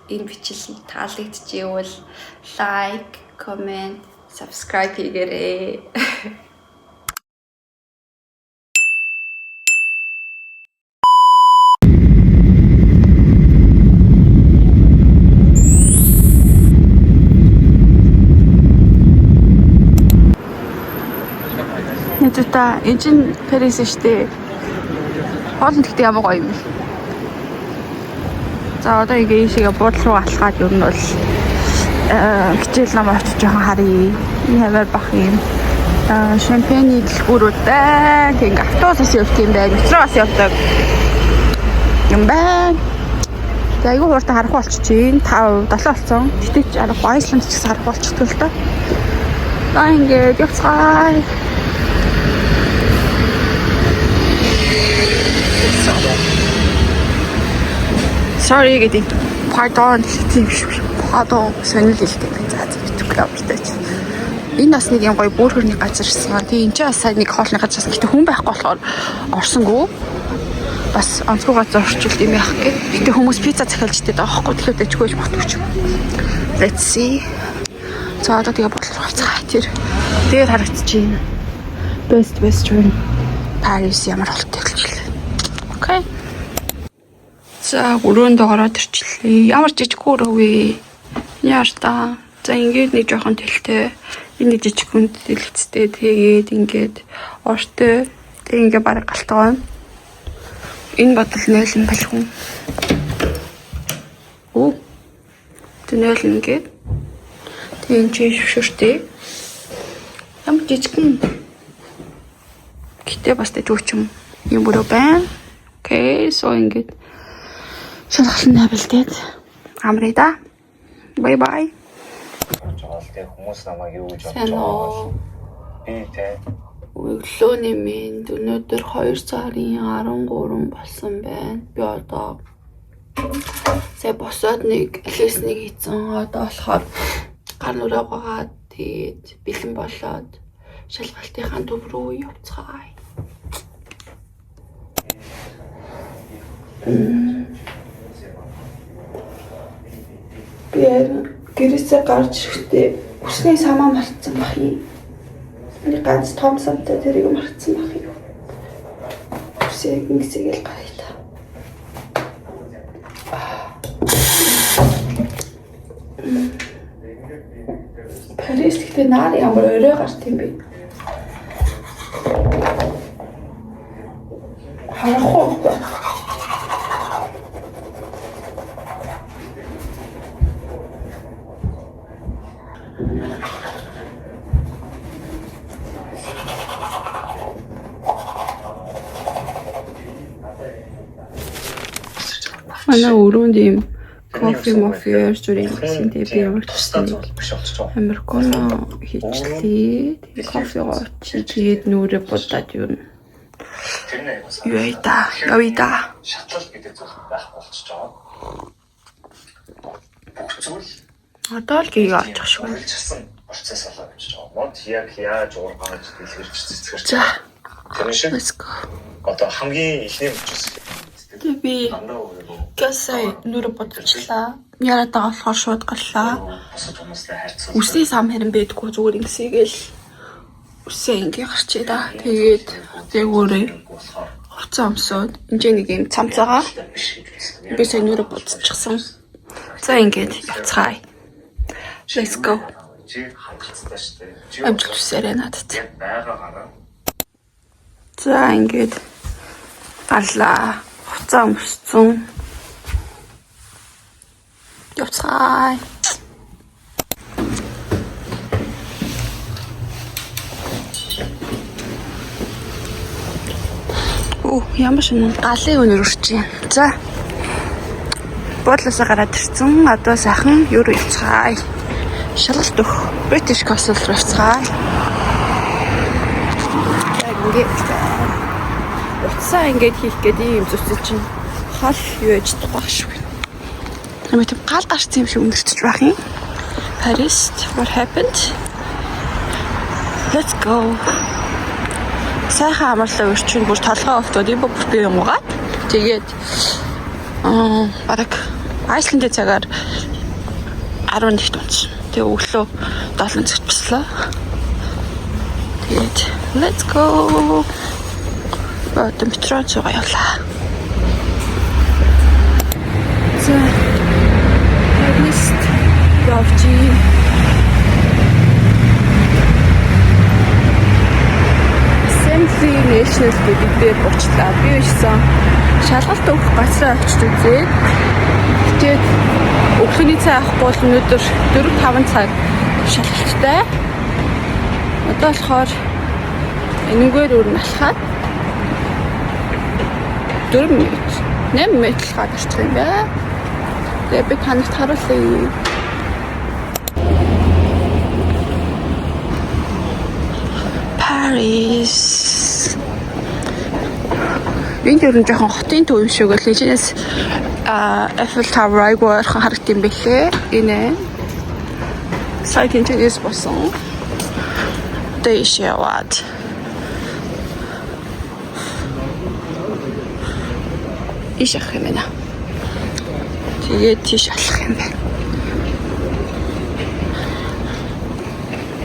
Энэ бичлэг таалагдчихвэл like, comment, subscribe хийгээрэй. Нэжта энэ чинь Парис шүү дээ. Хоол нь гэхдээ ямар гоё юм бэ? За одоо ингээ ийшээгээ буудлын руу алхаад ер нь бол хичээл ном очиж жоохон харъя. Энэ хавар бах юм. Шампани дэлгүүрүүд байна. Тэг ингээ автобус бас явдаг юм байна. Метро бас явдаг юм байна. За айгүй хурдан харах болчих чинь 5 7 болсон. Тэгтээ ч арга Айсланд ч гэсэн харах болчихдог л доо. За ингээд явцгаая. Sorry гэдэг pardon тийм шүү. Pardon сонирхол хэлдэг байна. За YouTube явуултайч. Энэ бас нэг юм гоё бүрхөрний газар ирсэн. Тэгээ энэ ч бас сайн нэг хоолны газар байсан. Гэтэ хүн байхгүй болохоор орсонгүй. Бас онцгой газар орчвол юм яах гээд. Гэтэ хүмүүс пицца захиалж идээд байгаа байхгүй. Тэгэхээр дэжгүй байж магадгүй ч юм. Let's see. За одоо тэгээ бодлого авцгаа. Тэр дээр харагдчихээн. Best Western Paris ямар холтой хэлчихлээ. Okay. За өрөөнд ороод ирчлээ. Ямар жижиг өрөө вэ? Яар та. За ингээд нэг жоохон тэлтэй. Энэ нэг жижиг хүнд дэлгэцтэй тэгээд ингээд ортой. Тэг ингээд бараг галтгоо. Энэ бодол нойлон балхун. Оо. Тэг нойлон ингээд. Тэг энэ чинь шүшүртэй. Ямар жижигхэн. Гэтэ бас тэжүүч юм. Юм өрөө байна. Okay, so ингээд шалгалт навилдээд амрая да. Bye bye. Болж байгаа л те хүмүүс намайг юу гэж бодож Сайн байгаа уу? бол би те Өглөөний мэнд өнөөдөр 2 сарын 13 болсон байна. Би одоо сая босоод нэг леснийг хийсэн. Одоо болохоор гар нүрээ угаагаад тэгээд бэлэн болоод шалгалтынхаа төв рүү явцгаая. Би харин гэрээсээ гарч ирэхдээ үсний самаа мартсан байх юм. Нэг ганц том самтай тэрийг мартсан байх юм. Үсээ ингэсэгээл гаръя та. Парис гэхдээ нар ямар орой гарт юм бэ? Харахгүй. Манай өрөөнд ийм кофе мофи ярьж үрийн гэсэн тэгээ би ямар ч тусдаа гэсэн зүйл биш болчихж байгаа. американо хийчлээ. Тэгээ кофе уучих. Тэгээд нүрээ будаад юу Тэр нь айгуу юу яа та. Явъя да. Шатлал гэдэг зүйл байхгүй болчихж байгаа. Бүх зүйл Одоо л гээ очих шиг байна. үргэлжилсэн процесс болоо гэж байгаа. Мод яг яаж уургааж дэлгэрч цэцгэрч За, тэр шиг let's go. одоо хамгийн эхний мөчс Тэгээ би дандаа өөрийгөө гасай нүрээ будчихлаа. Яриад байгаа болохоор шууд гарлаа. бусад хүмүүстэй харьцуулах Үсний сам харин байдгүй зүгээр ингэсэгээл үсээ ингээ гарчээ да. Тэгээд зээгүүрээ болохоор хувцас өмсөөд энэ ч нэг юм цамцаага биш гэж үздэг. би сая нүрээ будчихсан. За ингээд явцгаая. Let's go. Чи хангалттай шүү дээ. Чи Амжилт хүсээрэй надад. яг байгаагаараа За ингээд гарлаа. Хувцас өмссөн. Явцгаая. Оо, ямар шинэ галын өнөр өрч юм. За. Буудлаасаа гараад ирсэн. Одоо сайхан юу руу явцгаая. Шалгалт өгөх British Castle руу явцгаая. Яг ингээд утсаа ингээд хийх гээд ийм зүсэл чинь хол юу яж чадахгүй байх шиг байна. Ямар тийм гал гарсан юм шиг өндөрчж байх юм. Paris, what happened? Let's go. Сайхан амарлаа өрчин бүр толгой өвтөд ибо бүр би юм угаад. Тэгээд бараг Айсландын цагаар 11-т унтсан. Тэгээ өглөө 7 цагт бослоо. Тэгээд let's go. Одоо метро цугаа явлаа. За. Парист явж Assembly National гэдэг дээр буцлаа. Би өшсөн шалгалт өгөх газраа очиж үзээд тэгээд өглөөний цай авахгүй бол өнөөдөр 4-5 цаг шалгалттай. Одоо болохоор энэнгээр өөр нь алхаад 4 минут 8 минут алхаад очих юм байна. Тэгээ би танарт харуулъя. Paris. Энд ер нь жоохон хотын төв юм шиг л энэс Eiffel Tower айгүй ойрхон харагдсан юм бэлээ. Энэ. Сая тэнцээс босон. Одоо ийш яваад. Ийш явах юм байна. Тэгээд тийш алах юм байна.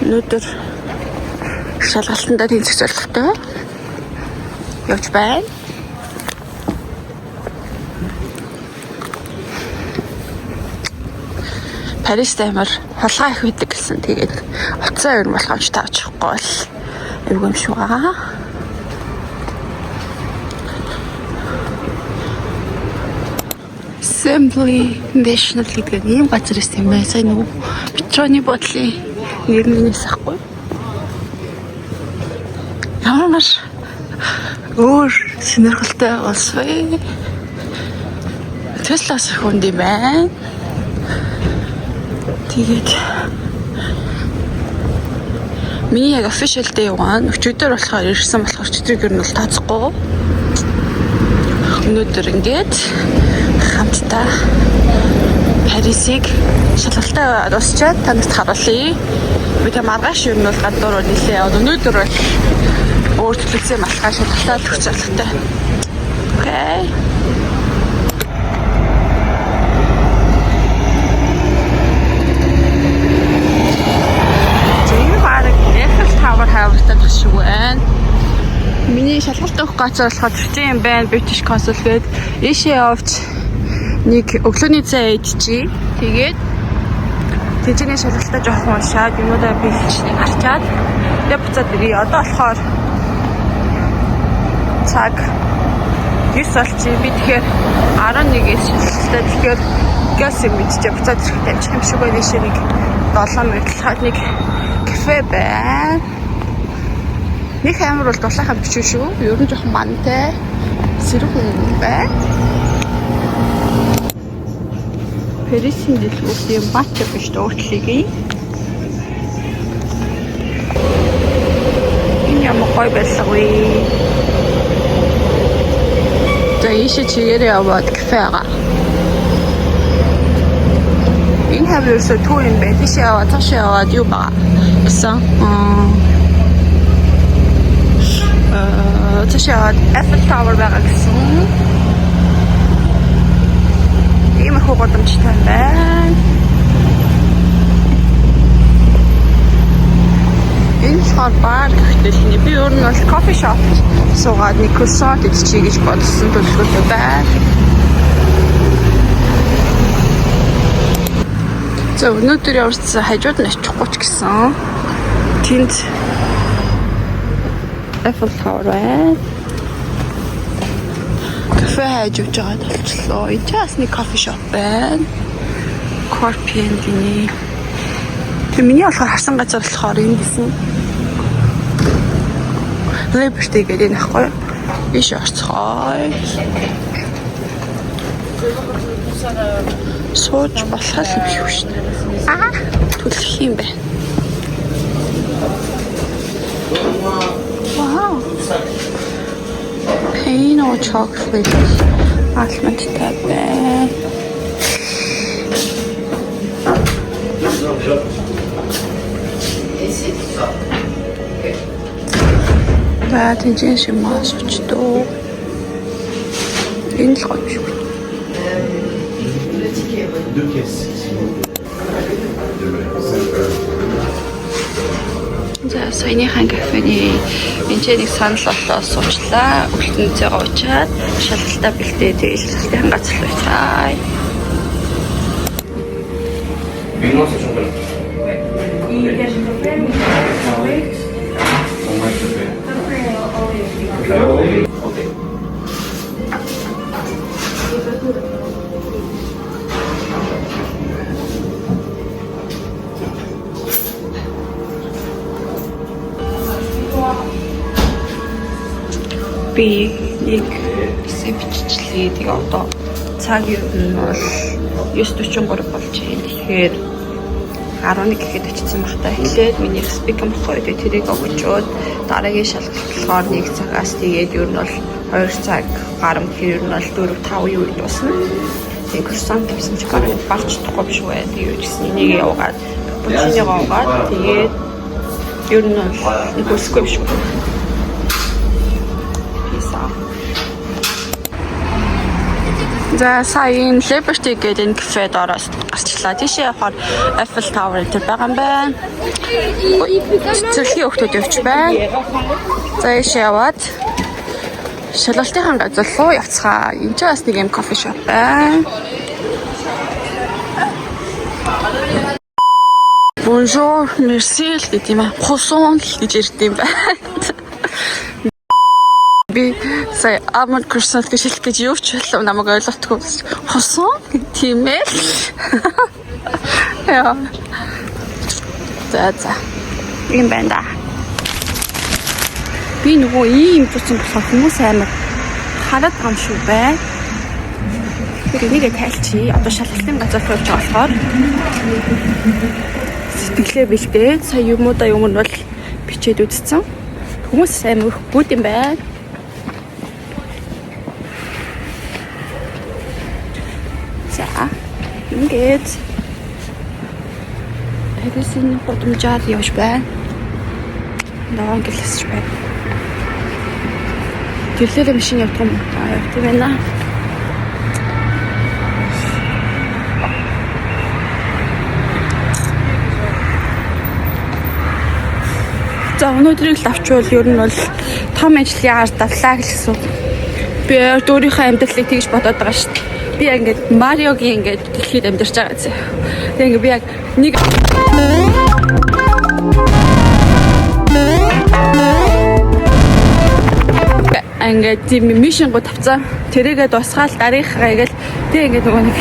Өнөөдөр шалгалтандаа тэнцэх зорилготой явж байна. Парист амар хулгай их байдаг гэсэн. Тэгээд утсаа ер нь болохомж таачихгүй бол эвгүй юм шиг байгаа. Assembly National гэдэг нь ийм газар байсан юм байна. Сая нөгөө метроны бодлын нэр нээс ахгүй. Ямар өөр сонирхолтой улс вэ? Теслас хүнд юм байна. Тэгээд миний яг official day 1 өчигдөр болохоор ирсэн болохоор өчигдрийг ер нь бол тооцохгүй. Өнөөдөр ингээд хамтдаа Парисыг шалгалтаа дуусчаад та нарт харуулъя. Би тэг маргааш ер нь бол гадуур нэлээ яваад өнөөдөр бол өөр төлөвлөсөн малхаа шалгалтаа л өгч залхтай. Окей. Энэ бараг Eiffel Tower хавртад тах шиг байна. Миний шалгалт өгөх газар болохоор төрчин юм байна. British Council гээд ийшээ явж нэг өглөөний цай идчихье. Тэгээд тэжээний шалгалтаа жоохон уншаад юмудаа бэлж нэг харчаад тэгээ буцаад ирье. Одоо болохоор цаг 9 болчих. Би тэгэхээр 11-ээс шалгалтаа тэгэхээр газ юм идчихэ буцаад ирэхэд амжих юм шиг байна. Ийшээ нэг 7 минут хаад нэг кафе байна. Нэг амар бол дулаахан биш шүү. Ер нь жоохон мантай сэрүүхэн юм байна. Парисын дэлгүүрийн матча биш дуутлыг. Энэ ямар гоё байлга вэ? За ийшээ чигээрээ яваад кафе байгаа. Энэ хавь ерөөсөө төв юм байна. Тийшээ яваад цаашаа яваад юу байгаа гэсэн. Цаашаа яваад Eiffel Tower байгаа гэсэн. Иймэрхүү гудамжтай юм байна. Энэ болохоор бар гэхтэл нэ би өөр нь бол кофе шоп суугаад нэг круассант идчихье гэж бодсон төлөвлөгөөтэй байна. За өнөөдөр явуулсан хажууд нь очихгүй ч гэсэн тэнд Eiffel Tower байна. Кафе хайж явж байгаад болчлоо. Энд ч бас нэг кофе шоп байна. Corpian гинэ. Тэг миний болохоор харсан газар болохоор энэ гэсэн. Liberty гэдэг энэ ахгүй юу? Иш орцгой. Сууж болох юм шиг шүү дээ. Аа, түлхэх юм байна. Вау. Pain or chocolate almondтай байна. За тэнцэн шиг маас өчтөө. Энэ л гоё юм шиг. Deux pièces, s'il vous plaît. За саяныхан кафений энэ ч нэг санал боллоо суучлаа. Өлтөнцөөгөө уучаад шалгалтаа бэлдээ тэгэл шалгалтын газар руу явцгаая. Би нэг эсэ биччихлээ. Тэгээ одоо цагийн нь бол 9:43 болж байна. Тэгэхээр 11 гэхэд очсон байх та. Эхлээд миний спикер болохгүй тэгээ тэрийг өгчөөд дараагийн шалгалт болохоор 1 цагаас тэгээд ер нь бол 2 цаг гарам гэхээр ер нь бол 4 5 үед дуусна. Тэгээ курсант гэсэн чи бараг барч чадахгүй биш үү? Тэгээ юу гэсэн энийг явуугаад капучино уугаад тэгээд ер нь бол нэг өсөхгүй биш үү? Peace out. За сая энэ Liberty гэдэг энэ кафед ороос гарчлаа. Тийшээ явахаар Eiffel Tower энэ төр байгаа юм байна. Цэцэрлэгийн хүүхдүүд явж байна. За ийшээ яваад шалгалтынхаа газар руу явцгаа. Энд ч бас нэг юм кофе шоп байна. Bonjour, merci л гэдэг юм аа. Croissant л гэж ирд юм байна. Би сая almond croissant гэж хэлэх гэж юу ч болов намайг ойлгохгүй. Croissant тийм ээ. Яа. За за. Ийм байна да. Би нөгөө ийм зүтсэн болохоор хүмүүс амар хараад байгаа юм шүү бай. Тэгэхээр энийгээ тайлчи. Одоо шалгалтын газар руу явж байгаа болохоор сэтгэлээ бэлдээд сая юмудаа юм нь бол бичээд үзсэн. Хүмүүс амар өгөхгүй юм байна. За ингээд Парисын гудамжаар явж байна. Ногоон гэлсэж байна. Тэрлээрээ машин явдаг юм аа явдаг байна. За өнөөдрийг л авчвал ер нь бол том ажлын ард авлаа гэсэн. Би өөрийнхөө амьдралыг тэгж бодоод байгаа шүү дээ. Би яг ингээд Мариогийн ингээд дэлхийд амьдарч байгаа зү. Тэгээ ингээд би яг нэг ингээд тийм мишн гоо тавцсан. Тэрийгээ дуусгаал дараагийнхаа ингээл тэг ингээд нөгөө нэг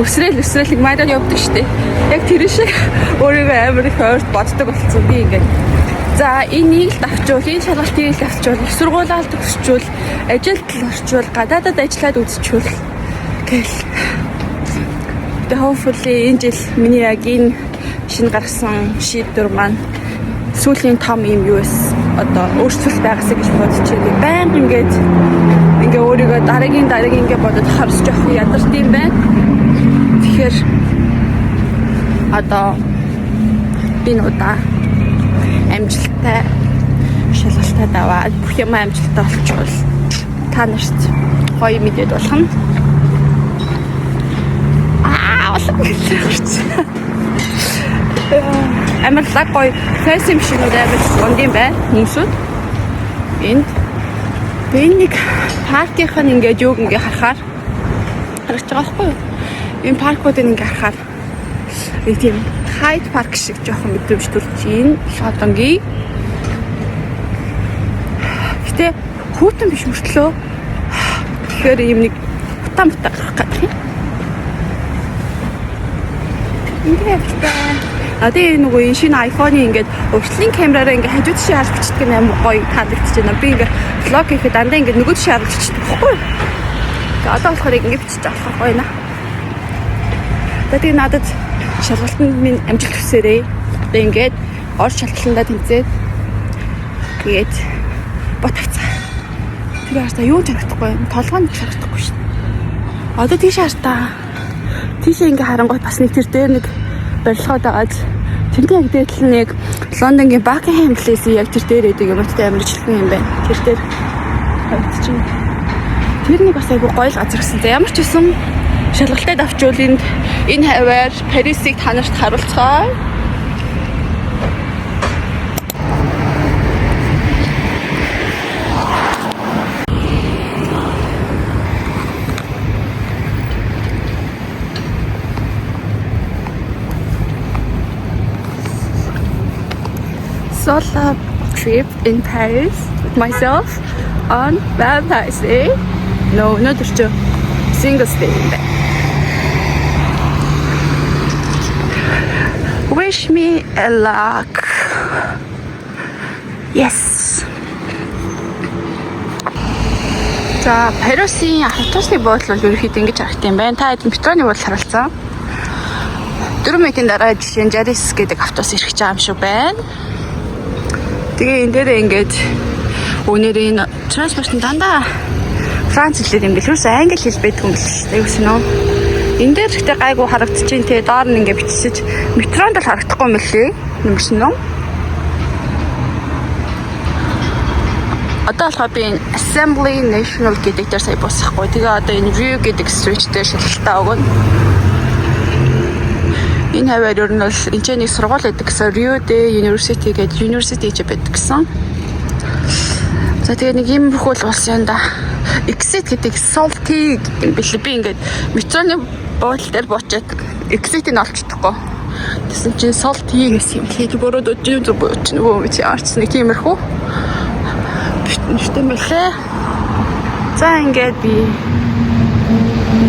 өсрөөл өсрөөл нэг Марио явдаг шүү дээ. Яг тэр шиг өөрийгөө амар их ойрт боддог болсон. Би ингээд за энийг л давчвал, энэ шалгалтыг л авчвал, их сургуулаа л төгсчвөл, ажилд л орчвол, гадаадад ажиллаад үзчихвэл гэл. Тэгээ hopefully энэ жил миний яг энэ шинэ гаргасан шийдвэр маань сүүлийн том юм юу эс одоо өөрчлөлт байгаасаа гэж бодож байна. Баян ингээд ингээ өөрийгөө дараагийн дараагийн ингээ бодод харс жоох ядарт юм байна. Тэгэхээр одоо би нуудаа амжилттай шалгалтаа даваад бүх юм амжилттай болчихвол та нарт гоё мэдээд болох нь. Аа олон гэлээ. Амар лаг гоё fancy машинууд амар унд юм байна хүмүүсүүд. Энд би нэг паркийнх нь ингээд юуг ингээ харахаар харагдаж байгаа байхгүй юу? Энэ паркуудыг ингээ харахаар нэг тийм Hyde Park шиг жоохон мэдрэмж төрж байна. Лондонгийн. Гэтэ хүүтэн биш мөртлөө тэгэхээр ийм нэг утаа мутаа гарах гэдэг юм. Ингээ явчихсан. А тэгээ нөгөө энэ шинэ iPhone-ы ингээд уртлын камераараа ингээд хажуу тишээ харж бичдэг нь амар гоё таалагдчихэж байна. Би ингээд влог хийхэд дандаа ингээд нөгөө тишээ харж бичдэг байхгүй юу? Тэгээ одоо болохоор ингээд бичиж авах гоё наа. Тэгээ надад шалгалтанд минь амжилт хүсээрэй. Одоо ингээд ор шалгалтандаа тэнцээд тэгээд бот авцаа. Тэр хараа юу ч харагдахгүй. Толгой нь ч харагдахгүй шин. Одоо тийш хартаа. Тийшээ ингээ харангуут бас нэг тэр дээр нэг барилгууд байгаад тэрний яг дээр л нэг Лондонгийн Buckingham Palace яг тэр дээр байдаг юм уу амар жилхэн юм байна. Тэр дээр харагдчихэв. Тэр нэг бас айгу гоё л газар гэсэн. За ямар ч байсан Шалгалтад авчвал энд энэ хаваар Парисыг та нарт харуулцгаая. Solo trip in Paris with myself on Valentine's Day. No, өнөөдөр чи Singles Day юм байна. Wish me a luck. Yes. За, Парисын автобусны буудлын бол ерөнхийдөө ингэж харагдсан юм байна. Та хэд метроны буудлын харуулсан. 4 минутын дараа жишээ нь 69 гэдэг автобус ирэх гэж байгаа юм шиг байна. Тэгээ энэ дээр ингээд өнөр энэ транспорт нь дандаа Франц хэлээр юм бэл. Юусэн англи хэл байдгүй юм бэл шүү дээ. Юусэн нөө. Энэ дээр ихтэй гайгүй харагдчихээн те доор нь ингээд бичсэж метронд л харагдахгүй юм лээ. Нэмэрсэн нөө. Одоо болохоор би энэ Assembly National гэдэг дээр сая босхгүй. Тэгээ одоо энэ View гэдэг street дээр шалгалтаа өгнө. Энэ хаваар ер нь бол энэ ч нэг сургууль байдаг гэсэн Rio de University гэдэг University гэж байдаг гэсэн. За тэгээ нэг юм бүхэл болсон юм да. Exit гэдэг salty юм бэл би ингээд метроны буудлын дээр буучаад exit-ийг олж чадахгүй. Тэсэн чинь salty гэсэн юм лээ. Бороод өчнө зүг бууч нөгөө чи арчсан нэг тиймэрхүү. Битнэртэй мөлий. За ингээд би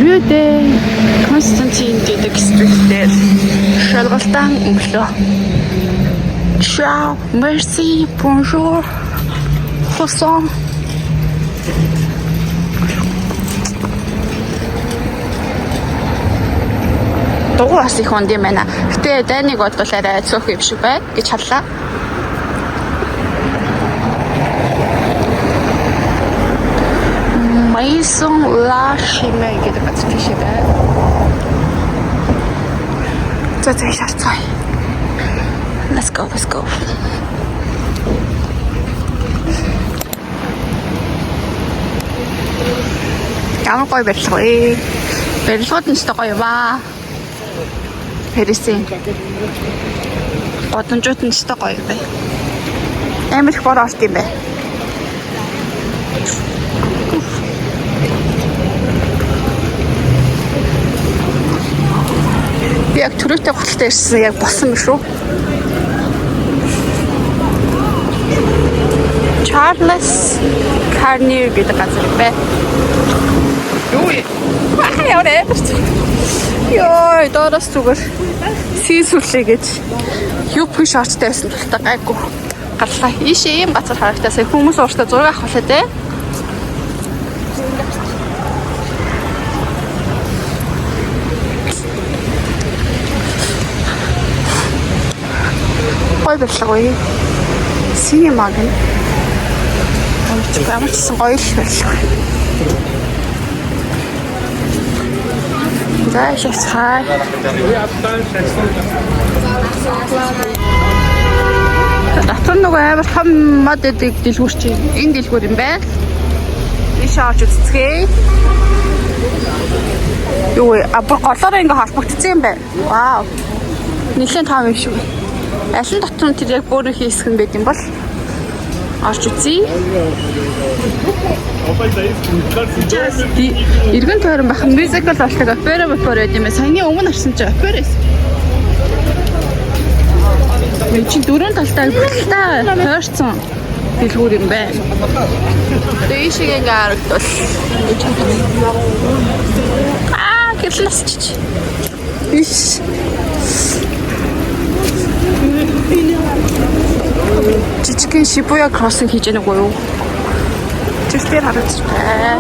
Rue de Constantine гэдэг street дээр шалгалтаа өглөө. Ciao, merci, bonjour. Croissant. Дугуй бас их унд юм байна. Гэтэ дайныг бодвол арай цөөх юм шиг байна гэж харлаа. Maison La Chimay гэдэг газар тийшээ байна. За за шаарцгаая. Let's go, let's go. Ямар гоё барилга вэ? Барилгууд нь ч гоё юм аа. Парисын гудамжууд нь ч гоё юм байна. Амар их бор орт юм байна. Би яг төрөөтэй гуталтай ирсэн яг босон юм шүү. Charles Carnier гэдэг газар байна. Юу вэ? Аа ямар амар. Йой, доороос зүгээр сийсүлээ гэж юпи шорттай байсан тултай гайгүй гарлаа. Ийшээ ийм газар харагдаа сая хүмүүс ууртай зураг авах болоо те. Гой барилга үе. Синема гэнэ. Ямар ч гэсэн гоё л барилга. За шавцгаая. Дотор нөгөө амар том мод эдэг дэлгүүр чи энэ дэлгүүр юм байна. Ийшээ орж үзцгээе. Юу вэ? А бүр голоороо ингээ холбогдсон юм байна. Вау. Нилээн том юм шиг. Аль нь дотор нь тэр яг өөрийнхөө хэсэг нь байд юм бол орж үзье. Эргэн тойрон байх мюзикл болдог опера опера гэдэг юм байна. Саяны өмнө орсон чинь опера байсан. Энд чинь дөрөв талтай бүтэлтэй тойрцсон дэлгүүр юм байна. Тэгээ ийшээ ингээ харагдвал аа гэрэл насчих. Иш. Жижигхэн Shibuya crossing хийж яах вэ юу? Тэр харагдчих бай.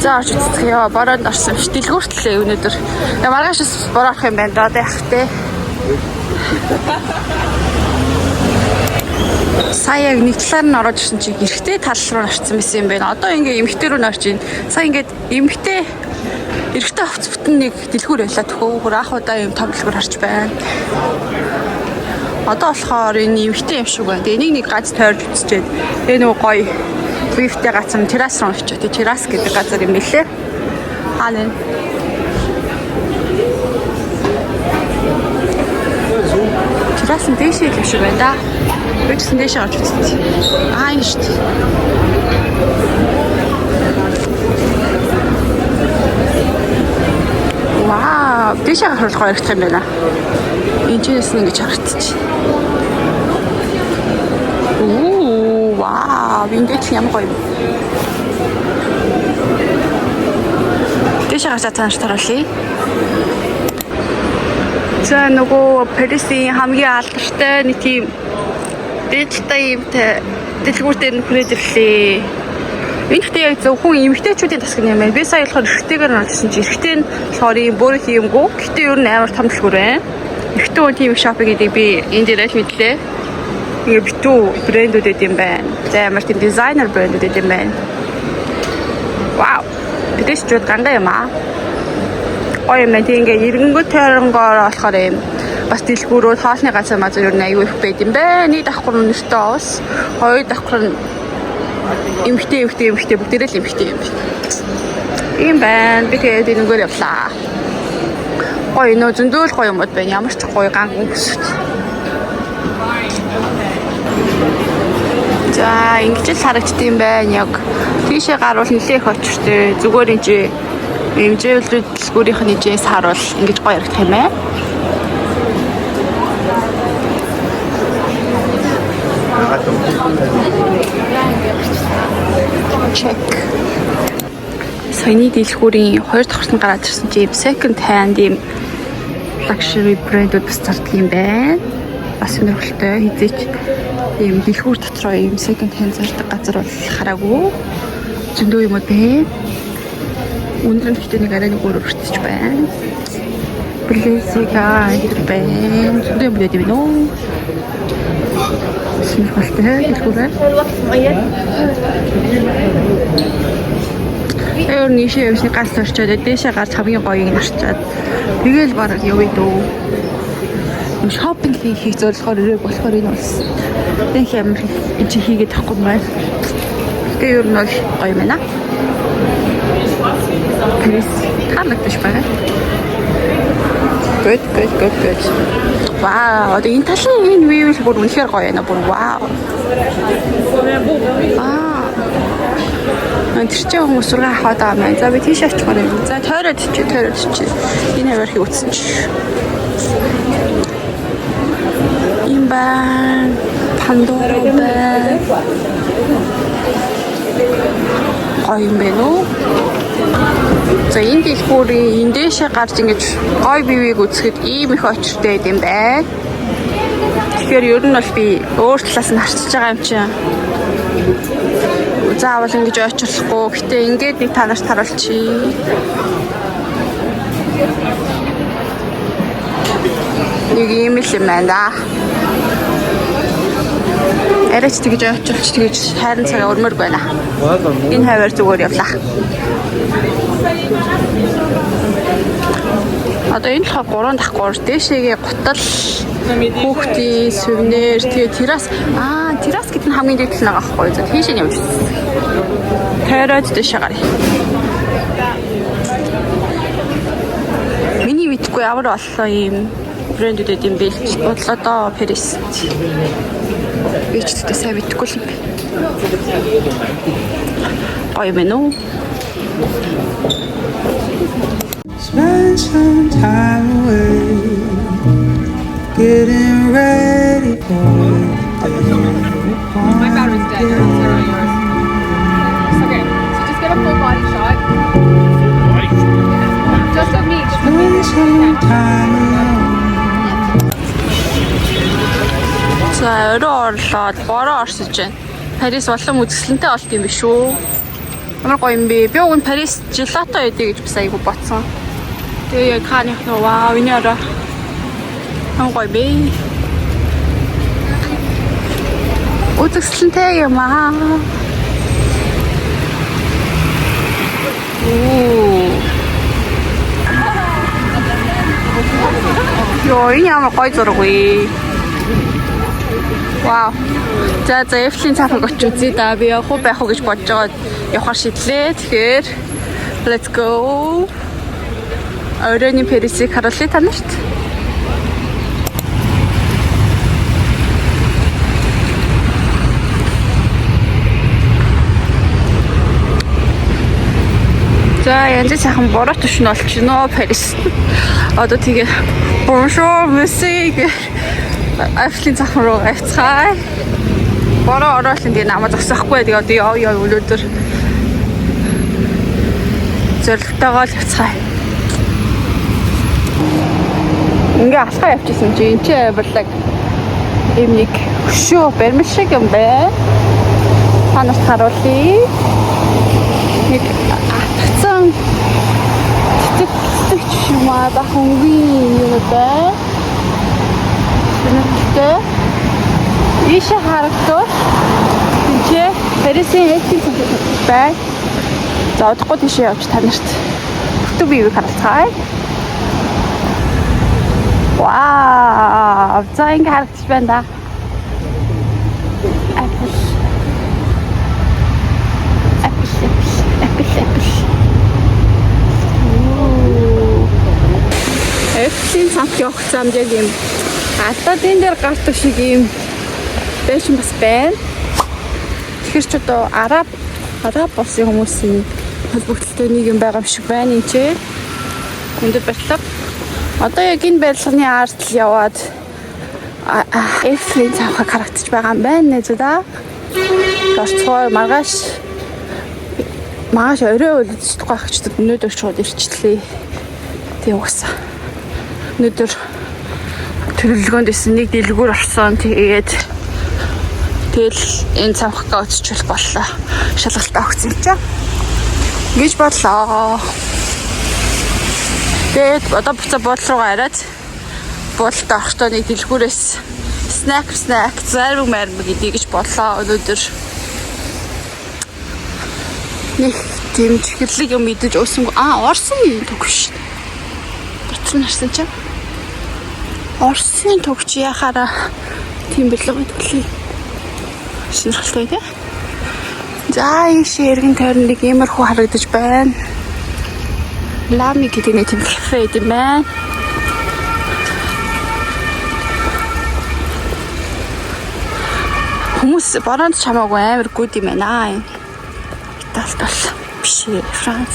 За орж үзцгээе. Бороонд орсон биш. Дэлгүүртлээ өнөөдөр. Я маргааш бас бороо орох юм байна даа. Одоо яах вэ? Сая яг нэг талаар нь ороод ирсэн чинь эрэгтэй тал руу орсон байсан юм байна. Одоо ингээ эмэгтэй рүү орж ийн. Сая ингээд эмэгтэй эрэгтэй хувц бүтэн нэг дэлгүүр байлаа төхөө. Хөр анх удаа юм том дэлгүүр харж байна. Одоо болохоор энэ эмэгтэй юм шиг байна. Тэгээ энийг нэг гац тойрж үзчихэд тэгээ нөгөө гоё вифтэй гацсан террас руу очив. Тэгээ террас гэдэг газар юм билээ. Хаана? Террас нь дээшээ л юм шиг байна да. Би ч гэсэн дээшээ гарч үзсэн. Аа, энэ шүү дээ. Вау, дээшээ гарах гоё харагдах юм байна. Энд чээс нь ингэж харагдчих. Оо, вау, энэ ч ямар гоё юм. Дээшээ гарч та нарт харуулъя. За, нөгөө Парисын хамгийн алдартай нэг тийм дээдэлтэй юм те дэлгүүр дээр нь хүрээд ирлээ. Энэ гэхдээ яг зөвхөн эмэгтэйчүүдийн тасаг юм байна. Би сая болохоор эрэгтэйгээр нь орчихсон чи эрэгтэй нь болохоор ийм бүр их юмгүй. Гэхдээ ер нь амар том дэлгүүр байна. Эрэгтэй хүн тийм их shopping гэдэг би энэ дээр л мэдлээ. Ингээ битүү брэндүүд байд юм байна. За, амар тийм дизайнер брэндүүд байд юм байна. Вау. Тэдэс ч ганга юм аа. Гоё юм байна. Тэг ингээ эргэнгүү тойронгоор болохоор юм бас дэлгүүрүүд, хоолны газар мазар ер нь аюу их байд юм бэ. Нэг давхар нь нэртэй ус, хоёр давхар нь эмхтэй, эмхтэй, эмхтэй, бүгдээрээ л эмхтэй юм байна. Ийм байна. Би тэгээд энэгээр явлаа. Гоё нөө, зөндөөл гоё юмуд байна. Ямар ч гоё ган өнгөсөт. За, ингэж л харагддсан байна яг. Тийшээ гарвал нэлээ их очиртой. Зүгээр энэ чи хэмжээлүүд дэлгүүрийнх нь ижээс харуул ингэж гоё ярагдах юм байна. Check. Саяны дэлгүүрийн хоёр давхарт нь гараад ирсэн чи second hand ийм luxury брэндүүд бас зардаг юм байна. Бас сонирхолтой, хэзээ ч ийм дэлгүүр дотроо ийм second hand зардаг газар бол хараагүй. Зөндөө юмуд бэ. Өндөр нь гэхдээ нэг арай нэг өөр өртөж байна. Balenciaga гэдэг байна. Зөндөө юм байдаг юм нөө. Сонирхолтой дэлгүүр байна. Тэр нийшээ явсны галс орчоод дээшээ гарч хамгийн гоёыг нь арчаад тэгэл бараг явъя дөө. Shopping хийх зорилгоор ирээг болохоор энэ бас нэг амар энэ чи хийгээд тахгүй юм байна. Гэтэ ер нь бол гоё юм байна. Крис таалагдчих байна. Good, good, good, good. Вау, одоо энэ талын энэ view л бүр үнэхээр гоё байна. Бүр вау. Аа. Тэр чинь хүмүүс зураг авах байгаа юм байна. За, би тийш очихоор юм. За, тойроод чи, тойроод чи. Энэ хаваархийг үтсэн чи. Юм байна. Pandora байна. Гоё юм байна уу? За, энэ дэлгүүрийн энэ дээшээ гарч ингэж гоё view ийг үзэхэд ийм их очиртой байд юм байна. Тэгэхээр ер нь бол би өөр талаас нь харчиж байгаа юм чинь. Заавал ингэж очирлохгүй. Гэтэ ингээд нэг та нарт харуулчих. Нэг ийм л юм байна да. Арайч тэгж очилч тэгж хайрын цагаа өрмөрг байна. Энэ хаваар зүгээр явлаа. Одоо энэ болохоор 3 давхар дээшээгээ гутал, хүүхдийн сувенир, тэгээ террас, террас гэдэг нь хамгийн дээд тал нэг аахгүй. За, тийшээ нь явж. Тойроод дээшээ гаръя. Миний мэдгүй ямар олон ийм брэндүүд юм бэ гэж бодлоо доо Парис. Би ч тэгтээ сайн мэдэхгүй л юм бэ. Гоё юм уу? Spend some time away, getting ready for the day. My battery's dead. Yours or yours? Okay, so just get a full body shot. Yeah. Just of me. Just of me. Spend some time alone. За, орой орлоод бороо орсож байна. Парис улам үзэсгэлэнтэй болт юм биш үү? Ямар гоё юм бэ? Би уг нь Парис gelato идэ гэж бас айгу бодсон. Тэгээ яг хааных нөө, вау, энэ орой ямар гоё бэ? Үзэсгэлэнтэй юм аа. Оо. Йоо, энэ ямар гоё зураг вэ? Вау. За за, Эйфелийн цаахыг очиж үзье да. Би явах уу байх уу гэж бодож байгаа, явахар шийдлээ. Тэгэхээр Let's go. Оройн Парисыг харуулъя та нарт. За янз сайхан бороо түшин болчихно Парис. Одоо тэгээ bonjour monsieur гэх Айфлийн цахан руу авцгаая. Бороо ороол энэ намайг зогсохгүй. Тэгээ одоо яв яв өнөөдөр зоригтойгоо л явцгаая. Ингээ алхаа явчихсан чи энэ чи авирлаг ийм нэг хөшөө баримт шиг юм байна. Та нарт харуулъя. Нэг атгцсан цэцэг цэцэгч юм аа бах өнгийн юм байна. Сонирхолтой. Ийшээ харагдвал энэ Парисын Эйфелийн цамхаг байна. За удахгүй тийшээ явж та нарт бүтэн биеийг харуулцгаая. Вау! За ингэ харагдчих байна да. Apple. Apple, Apple, Apple, Apple. Apple-ийн цамх явах замд яг юм Алдаадын дээр гардаг шиг юм байшин бас байна. Тэгэхээр ч одоо араб улсын хүмүүсийн холбогдлолтой нэг юм байгаа юм шиг байна энэ ч. Өндөр барилга. Одоо яг энэ барилганы ард л яваад Эйфелийн цамхаг харагдчих байгаа юм байна нэ зү да. Орцгой маргааш орой үлдчихгүй байх ч өнөөдөр шууд ирчлээ. Тийм угсаа. Өнөөдөр төлөвлөгөөнд исэн нэг дэлгүүр орсон. Тэгээд тэгэл энэ цамхагаа өччихвэл боллоо. Шалгалтаа өгсөн юм чинь. Ингэж бодлоо. Тэгээд одоо буцаа буудлын руугаа хараад буудалд орохдоо нэг дэлгүүрээс snack зарим марим гэдгийг гэж бодлоо өнөөдөр. Нэг тийм чихэрлэг юм идэж уусан. Орсын төгш. Дотор нь харсан чинь Орсын төгч яхаараа тийм бэлэг байдаг лээ. Сонирхолтой тий. За ийшээ эргэн тойрон нэг иймэрхүү харагдаж байна. Лами гэдэг нэг тийм кафе юм байна. Хүмүүс бороонд чамаагүй амар гүд юм байна. Италид бол биш ээ, Франц.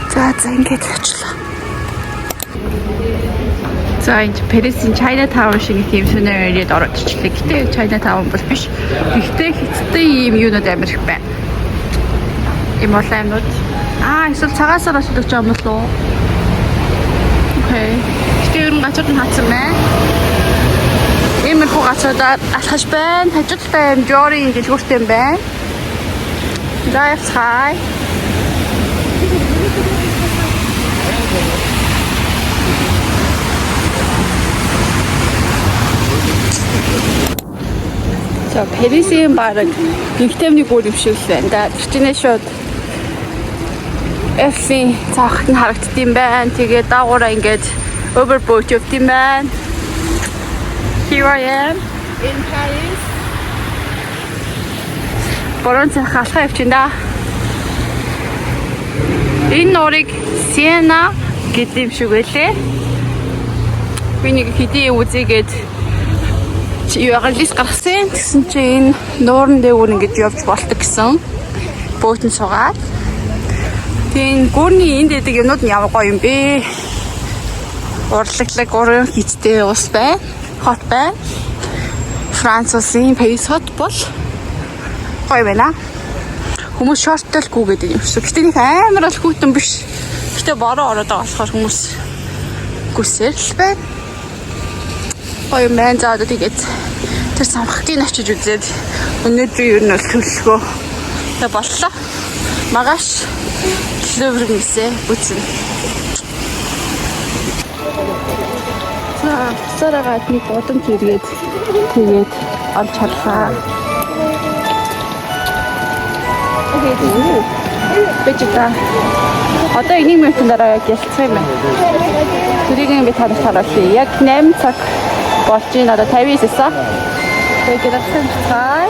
За ингээд очлоо. За энэ Парисын Chinatown шиг тийм сонир ирээд ороод ирчлээ. Гэтэ Chinatown бол биш. Гэхдээ хэцтэй ийм юунууд амар их байна. Ийм олон юмнууд. Эсвэл цагаасаар ашиглаж байгаа юм болов уу? Окей. Гэтэ ер нь газар нь хаацсан байна. Иймэрхүү газруудаар алхаж байна. Хажуудалтай юм Жорын дэлгүүртэй юм байна. За явцгаая. За Парисын бараг гинхтэмний гүр юм шиг л байна да. Тэр чинь шууд Эфлийн цаахт нь харагддсан байна. Тэгээд даагаараа ингээд overboard явдсан байна. Here I am In Paris. Борон цах алхаа явчихна да. Энэ нуурыг Сена гэдэг юм шиг байлээ. Би нэг хэдийн юм үзийгээд юугаар лис гаргасан. Тэгсэн чинь энэ нуурн дээгүүр ингэж явж болдог гэсэн. Бөтөн суугаад. Тэгээ энэ гүрний энд дэдэг юмнууд нь ямар гоё юм бэ? Урлаглаг уран хийцтэй ус байна. Хот байна. Франц улсын Парис хот бол гоё байна. Хүмүүс шорттой л гүгээд юм шиг. Гэтэ нэг амар бол хүйтэн биш. Гэтэ бороо ороод байгаа болохоор хүмүүс гүсээр л байна. Гоё юм байна. За одоо тэгээд тэр самхгийг очиж үзээд өнөөдөр ер нь бол төлөвлөгөө тэг боллоо. Маргааш Лувр мөсөө бүтсэн. За цараагаад нэг бодомж эргээд тэгээд олж харлаа. Бэж та. Одоо 1 минутын дараа яг ялцах юм байна. Тэрийг би танарт харуулъя. Яг 8 цаг болж байна. Одоо 59 эсэ. Тэгээд ялцсан цай.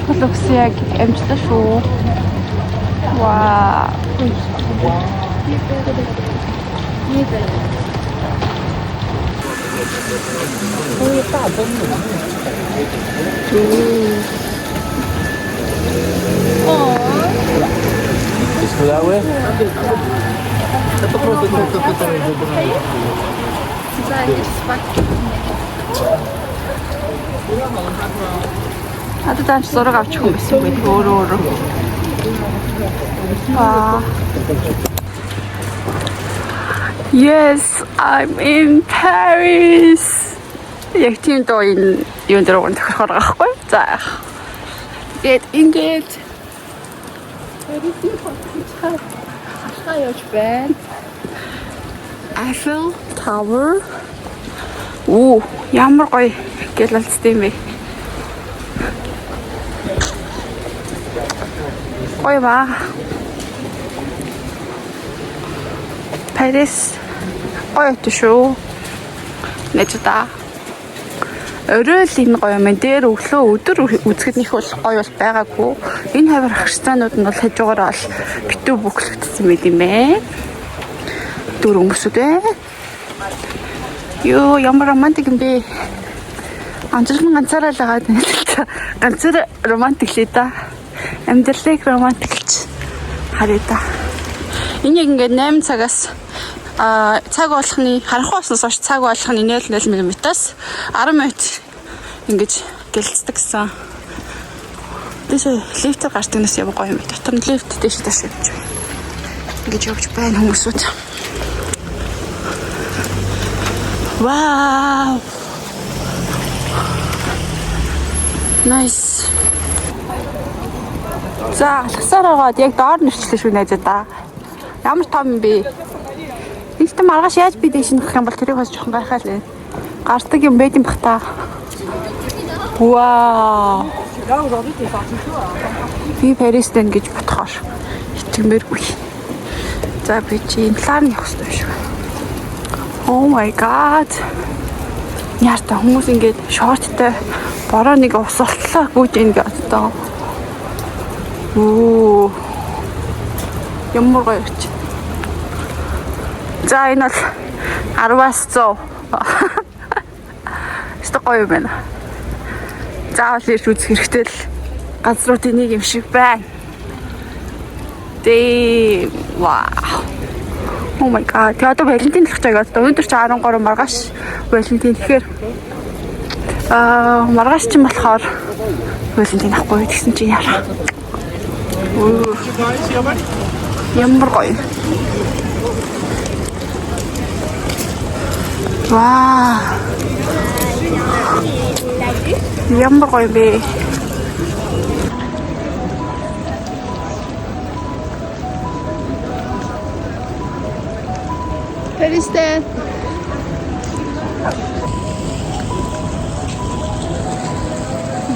Чухал өгсөн яг амжилттай шүү. Вау. Just go that way? За ингэж баг. Надад анч зураг авчих юм байсан байх өөрөө өөрөө. Вау. Yes, I'm in Paris. Яг тийм дуу энэ юун дээр уг тохирохоор байгаа байхгүй. За. Тэгээд ингээд Парисын хотын хашгаа явж байна. Eiffel Tower. Оо, ямар гоё гялалцтай юм бэ. Гоё ба. Парис гоё хот шүү. Нэжда. Орой л энэ гоё юм. Дээр өглөө өдөр үзэхэд нэх бол гоё бол байгаагүй. Энэ хавар хресчанууд нь бол хажуугаараа бол битүү бүхлэгдсэн байт юм ээ. Дөрөв хүмүүсүүд ээ. Йоо, ямар романтик юм бэ? Анжирхан ганцаараа л байгаа юм л та. Ганцаар романтик лээ да. Амьдралыг романтиклж харъя да. Энэ яг ингээд 8 цагаас цаг болгоны харанхуй болсноос хойш цаг болгоны 0.0 мм-аас 10 минут ингэж гэлцдэг гэсэн. Дэше лифтээр гардаг нас ямар гоё юм бэ? Дотор нь лифт дэше доош явж байна. Ингэж явж байна хүмүүсүүд. Вау. Nice. За, алхасаар байгаад яг доор нэрчлээ шүү найзаа. Ямар том юм бэ? Нэгтэн маргааш яаж би дэш нөхөх юм бол тэрийг бас жоохон гайхаал байна. Гардаг юм байд юм бах та. Вау. Би Парист байна гэж бодохоор итгэмээргүй. За би чи энэ талаар нь явах хэрэгтэй юм шиг. Oh my god. Яарта хүмүүс ингээд шорттой бороо нэг ус болтлоо гүйж ийн гэж одоо. Оо. Ямар гоё ч. За энэ бол 10-аас 100. Өстө гоё юм байна. Заавал ирж үзэх хэрэгтэй л газруудын нэг юм шиг байна. Дээ. Вау. Oh my god. Тэгээ одоо Валентин болох чаг одоо өнөөдөр чи 13 маргааш Валентин тэгэхээр маргааш чинь болохоор Валентин авахгүй тэгсэн чинь яараа. Ямар гоё. Вау. Ямар гоё бэ? Паристэй.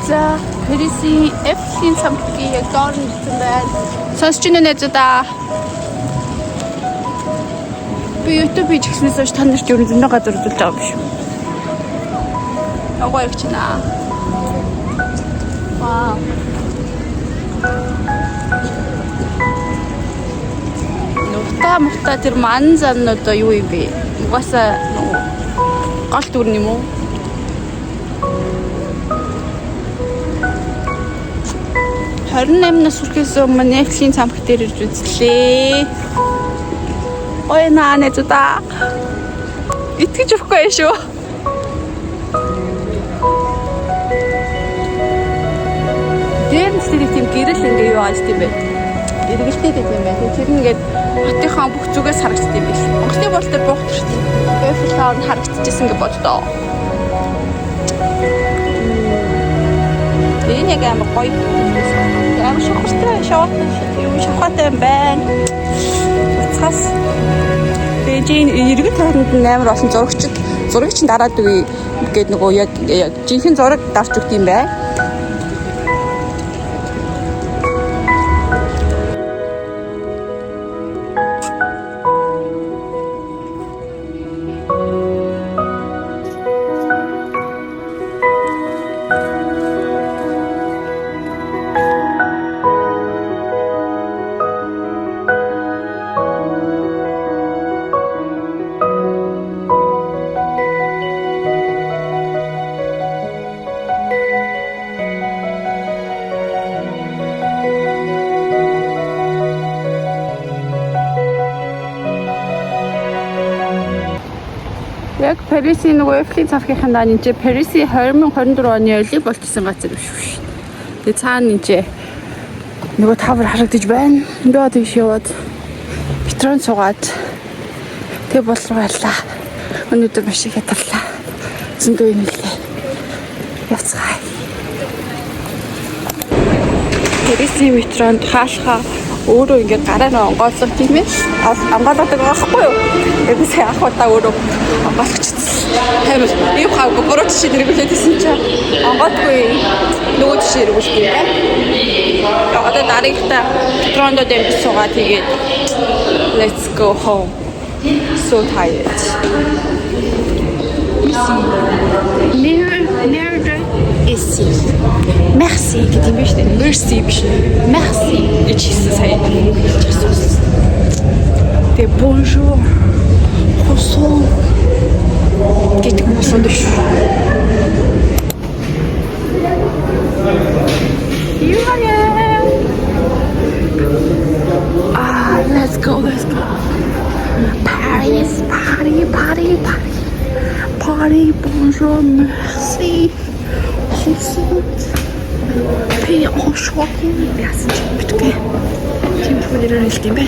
За, Парисын Эффелийн цамхгийн яг доор нь ирсэн байна. Сонсч байна уу найзуудаа? Би YouTube хийж эхэлснээс хойш та нарт ер нь зөндөө газар үзүүлж байгаа юм биш. Гоё явчихна. Вау. Нутаа мутаа тэр ман зан одоо юу юм бэ? Угаасаа нөгөө гол дүр юм уу? 28 нас хүрэхээс өмнө Нефлийн цамх дээр ирж үзлээ. Ой наа нэзудаа. Итгэж өгөхгүй юм шүү. Дээр нь тэр тийм гэрэл ингээ юу ааж тийм бэ? Эргэлтэй тийм байх. Тэр нь ингээд хотынхаа бүх зүгээс харагддаг юм биш. Монголын бол тэр буухт шүү дээ. Eiffel Tower нь харагдчихсэн гэж бодлоо. Энэ яг амар гоё. Амар шохортой, шоотон юм шохотой юм байна. Уцаас тэгээ энэ эргэн тойронд нь амар олон зурагчид зургийг чинь дараад үгүй гээд нөгөө яг жинхэнэ зураг дарч өгд юм байна. Яг Парисын нөгөө Эйфелийн цавхийнхын даан энэ чинь Парисын 2024 оны Олимп болчихсон газар биш үү? Тэгээ цаана энэ чинь нөгөө tower харагдаж байна. Би одоо тийш яваад метрон суугаад тэг бол руу яллаа. Өнөөдөр маш их ятарлаа. Зөндөө юм хэлээ. Явцгаая. Парисын метронд хаалхаа өөрөө ингээд гараа нөө онгойлгох тийм ээ. Онгойлгодог байгаа байхгүй юу? Тэгээд би сая анх удаа өөрөө онгойлгочихсон. Амар ийм хаа буруу жишээ эргүүлээд байсан чинь онгойлгүй нөгөө жишээ эргүүлэх юм байна. Одоо дараагийнхаа метрондоо дамжиж суугаа, тэгээд let's go home. So tired. Nerve ici. Merci гэдэг юм биш үү? Merci биш. Merci гэж хэлсэн сая. Хэлж асуусан. Тэгээ bonjour. Croissant гэдэг хүмүүс өндөр шүү. Here I am. Ah, let's go, let's go. Paris, party, party, party. Party, bonjour, merci. Croissant. Pain au chocolat. Яасан ч битгүй. Тийм нэрээр хэлдэг юм бэ?